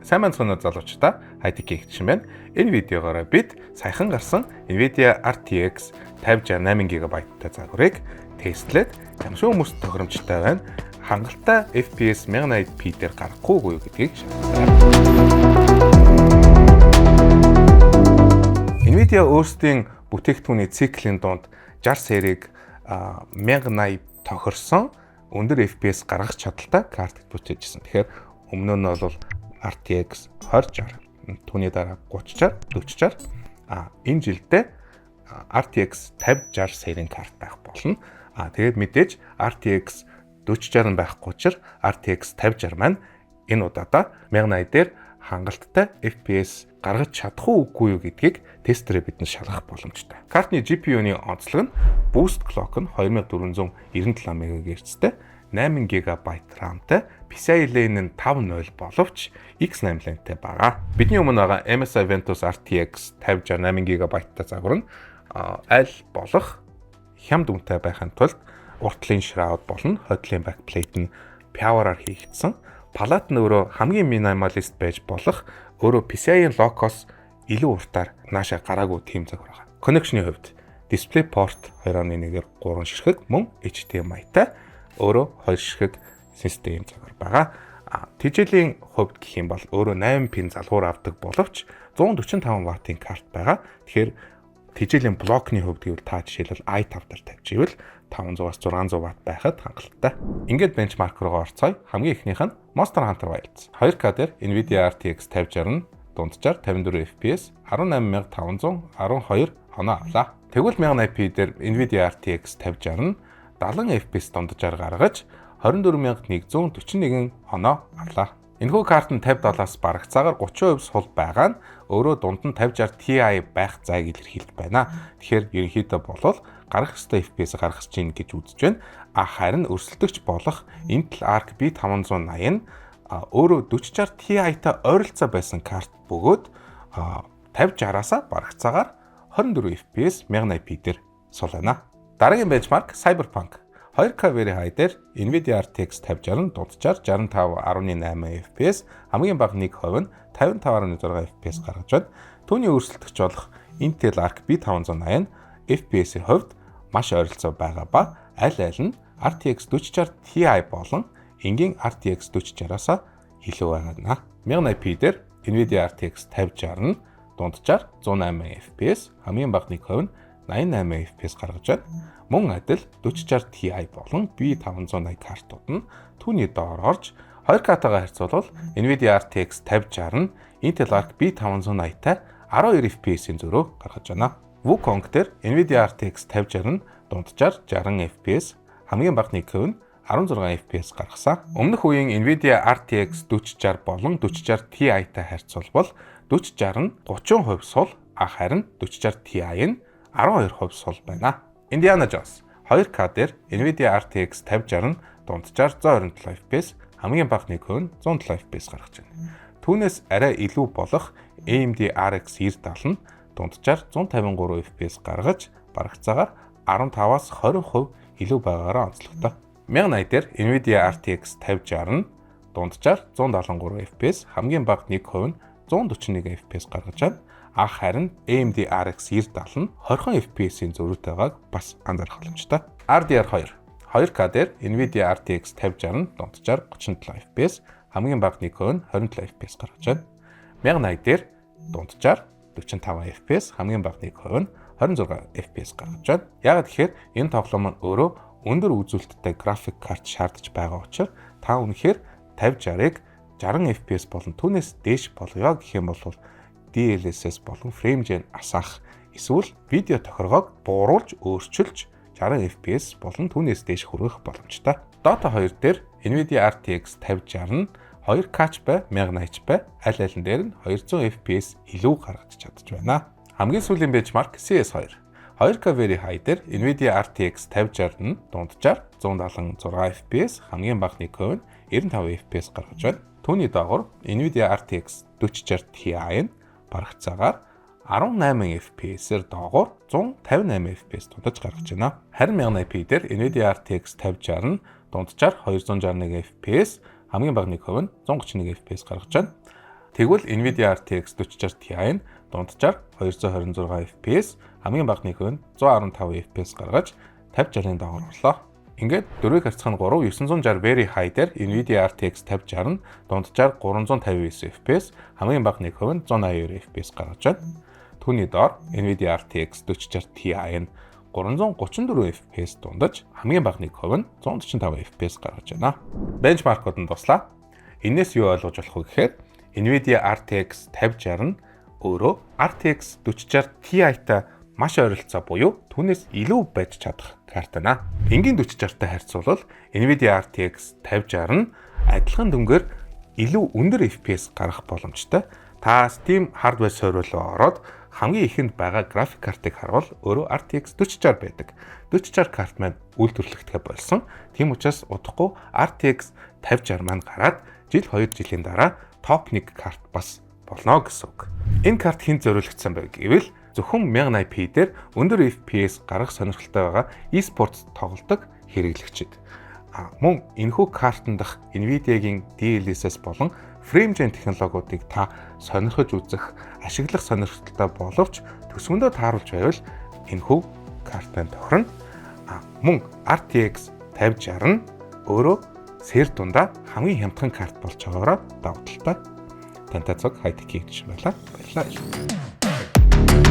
Сайн байцгаана уу, залуучуудаа. High-tech гэгч байна. Энэ видеогоор бид саяхан гарсан Nvidia RTX 5060 8 GB-тай загварыг тестлээд ямар шиг хүмүүст тохиромжтой байна, хангалттай FPS 1080p дээр гарахгүй юу гэдгийг шалгацгаая. Nvidia өөрсдийн бүтээгдэхүүний циклийн дунд 60 серийг 1080 тохирсон өндөр FPS гаргах чадaltaй карт бүтээжсэн. Тэгэхээр өмнө нь бол RTX 2060, түүний дараа 3060, 4060, энэ жилдээ RTX 5060 серийн карт байх болно. Тэгээд мэдээж RTX 4060 нь байхгүй учраас RTX 5060 маань энэ удаадаа 1080 дээр хангалттай FPS гаргаж чадах уу, үгүй юу гэдгийг тестерээ бид нь шалгах боломжтой. Картны GPU-ны онцлог нь boost clock нь 2497 MHz-тэй, 8 GB RAM-тай, PCIe lane нь 5.0 боловч X8 lane-тэй байгаа. Бидний өмнө байгаа MSI Ventus RTX 5060 8 GB-тай загвар нь аль болох хямд үнэтэй байхын тулд урд талын shroud болон хойд талын backplate нь power-аар хийгдсэн. Плат нь өөрөө хамгийн minimalist байж болох, өөрөө PCI-ийн lock-оос илүү уртаар нааша гараагүй тийм загвар байгаа. Connection-ы хувьд DisplayPort 2.1-ээр 3 ширхэг, мөн HDMI-тай өөрөө 2 ширхэг систем загвар байгаа. Тэжээлийн хувьд гэх юм бол өөрөө 8 pin залгуур авдаг боловч 145 ваттын карт байгаа. Тэгэхээр тэжээлийн блокны хувьд гэвэл та жишээлбэл i5 дээр тавьж ивэл 500-аас 600 ватт байхад хангалттай. Ингээд benchmark руугаа орцгоё. Хамгийн эхнийх нь Monster Hunter Wilds. 2K дээр Nvidia RTX 5060 нь дунджаар 54 FPS 18,512 оноо авлаа. Тэгвэл 1080p дээр Nvidia RTX 5060 нь 70 FPS дунджаар гаргаж 24,141 оноо авлаа. Энэхүү карт нь 5070-аас барагцаагаар 30% сул байгаа нь өөрөө дунд нь 5060 Ti байх зайг илэрхийлж байна. Тэгэхээр ерөнхийдөө болвол гаргах ёстой FPS гаргах чинь гэж үзэж байна. Харин өрсөлдөгч болох Intel Arc B580 нь өөрөө 4060 Ti-тай ойролцоо байсан карт бөгөөд 5060-аас барагцаагаар 24 FPS 1080p дээр сул байна. Дараагийн benchmark Cyberpunk. 2K Very High дээр Nvidia RTX 5060 дунджаар 65.8 FPS, хамгийн бага 1% нь 55.6 FPS гаргаж байна. Түүний өрсөлдөгч болох Intel Arc B580 FPS-ийн хувьд маш ойролцоо байгаа ба аль аль нь RTX 4060 Ti болон энгийн RTX 4060-аас илүү байна. 1080p дээр Nvidia RTX 5060 нь дунджаар 108 FPS, хамгийн бага 1% нь 88 FPS гаргаж байна. Мөн адил 4060 Ti болон B580 картууд нь түүний доор орж, 2K-тайгаа харьцуулбал Nvidia RTX 5060 нь Intel Arc B580-тай 12 FPS-ийн зөрүү гаргаж байна. Wukong дээр Nvidia RTX 5060 нь дунджаар 60 FPS, хамгийн бага 1% нь 16 FPS гаргасан. Өмнөх үеийн Nvidia RTX 4060 болон 4060 Ti-тай харьцуулбал 4060 нь 30% сул, харин 4060 Ti нь 12% сул байна. Indiana Jones 2K дээр Nvidia RTX 5060 нь дунджаар 127 FPS, хамгийн бага 1% нь 107 FPS гаргаж байна. Түүнээс арай илүү болох AMD RX 9070 нь дунджаар 153 FPS гаргаж барагцаагаар 15-аас 20% илүү байгаагаараа онцлогтой. 1080 дээр Nvidia RTX 5060 нь дунджаар 173 FPS, хамгийн бага 1% нь 141 FPS гаргаж байна. Харин AMD RX 9070 нь 20 FPS-ийн зөрүүтэй байгааг бас анзаарах боломжтой. RDR2 2K дээр Nvidia RTX 5060 нь дунджаар 37 FPS, хамгийн бага 1% нь 27 FPS гаргаж байна. 1080 дээр дунджаар 45 FPS, хамгийн бага 1% нь 26 FPS гаргаж байна. Яагаад гэхээр энэ тоглоом нь өөрөө өндөр үзүүлэлттэй график карт шаардаж байгаа учраас та үнэхээр 50 60-ыг 60 FPS болон түүнээс дээш болгоё гэх юм бол DLSS болон Frame Gen асаах эсвэл видео тохиргоог бууруулж өөрчилж 60 FPS болон түүнээс дээш хүргэх боломжтой. Dota 2 дээр Nvidia RTX 5060 нь 2K ч бай, 1080 ч бай, аль алин дээр нь 200 FPS илүү гаргаж чадж байна. Хамгийн сүүлийн benchmark CS2. 2K Very High дээр Nvidia RTX 5060 нь дунджаар 176 FPS, хамгийн бага 1% нь 95 FPS гаргаж байна. Түүний доогуур Nvidia RTX 4060 Ti нь барагцаагаар 18 FPS-ээр доогуур 158 FPS дундаж гаргаж байна. Харин 1080p дээр Nvidia RTX 5060 нь дунджаар 261 FPS, хамгийн бага 1% нь 131 FPS гаргаж байна. Тэгвэл Nvidia RTX 4060 Ti нь дунджаар 226 FPS, хамгийн бага 1% нь 115 FPS гаргаж 50 60-ын доогоор орлоо. Ингээд дөрвийг харьцах нь 3 960 Very High дээр Nvidia RTX 5060 нь дунджаар 359 FPS, хамгийн бага 1% нь 182 FPS гаргаж байна. Түүний доор Nvidia RTX 4060 Ti нь 334 FPS дундаж, хамгийн бага 1% нь 145 FPS гаргаж байна. Benchmark-ууд нь дуслаа. Энээс юу ойлгож болох вэ гэхээр Nvidia RTX 5060 нь өөрөө RTX 4060 Ti-тай маш ойролцоо буюу түүнээс илүү байж чадах карт байна. Энгийн 4060-тай харьцуулбал Nvidia RTX 5060 нь адилхан дүнгээр илүү өндөр FPS гаргах боломжтой. Та Steam hardware суурь руу ороод хамгийн ихэнд байгаа график картыг харвал өөрөө RTX 4060 байдаг. 4060 карт маань үйлдвэрлэгдэхээ болсон. Тийм учраас удахгүй RTX 5060 маань гараад жил 2 жилийн дараа топ 1 карт бас болно гэсэн үг. Энэ карт хэнд зориулагдсан бэ гэвэл зөвхөн 1080p дээр өндөр FPS гаргах сонирхолтой байгаа e-sports тоглодог хэрэглэгчид. Мөн энэхүү картан дах Nvidia-гийн DLSS болон Frame Gen технологиудыг та сонирхож үзэх, ашиглах сонирхолтой боловч төсвөндөө тааруулж байвал энэхүү картанд тохирно. Мөн RTX 5060 нь өөрөө сэр дундаа хамгийн хямдхан карт болж байгаагаараа давуу талтай. Тантай цуг хайтек хийж байлаа. Баярлалаа.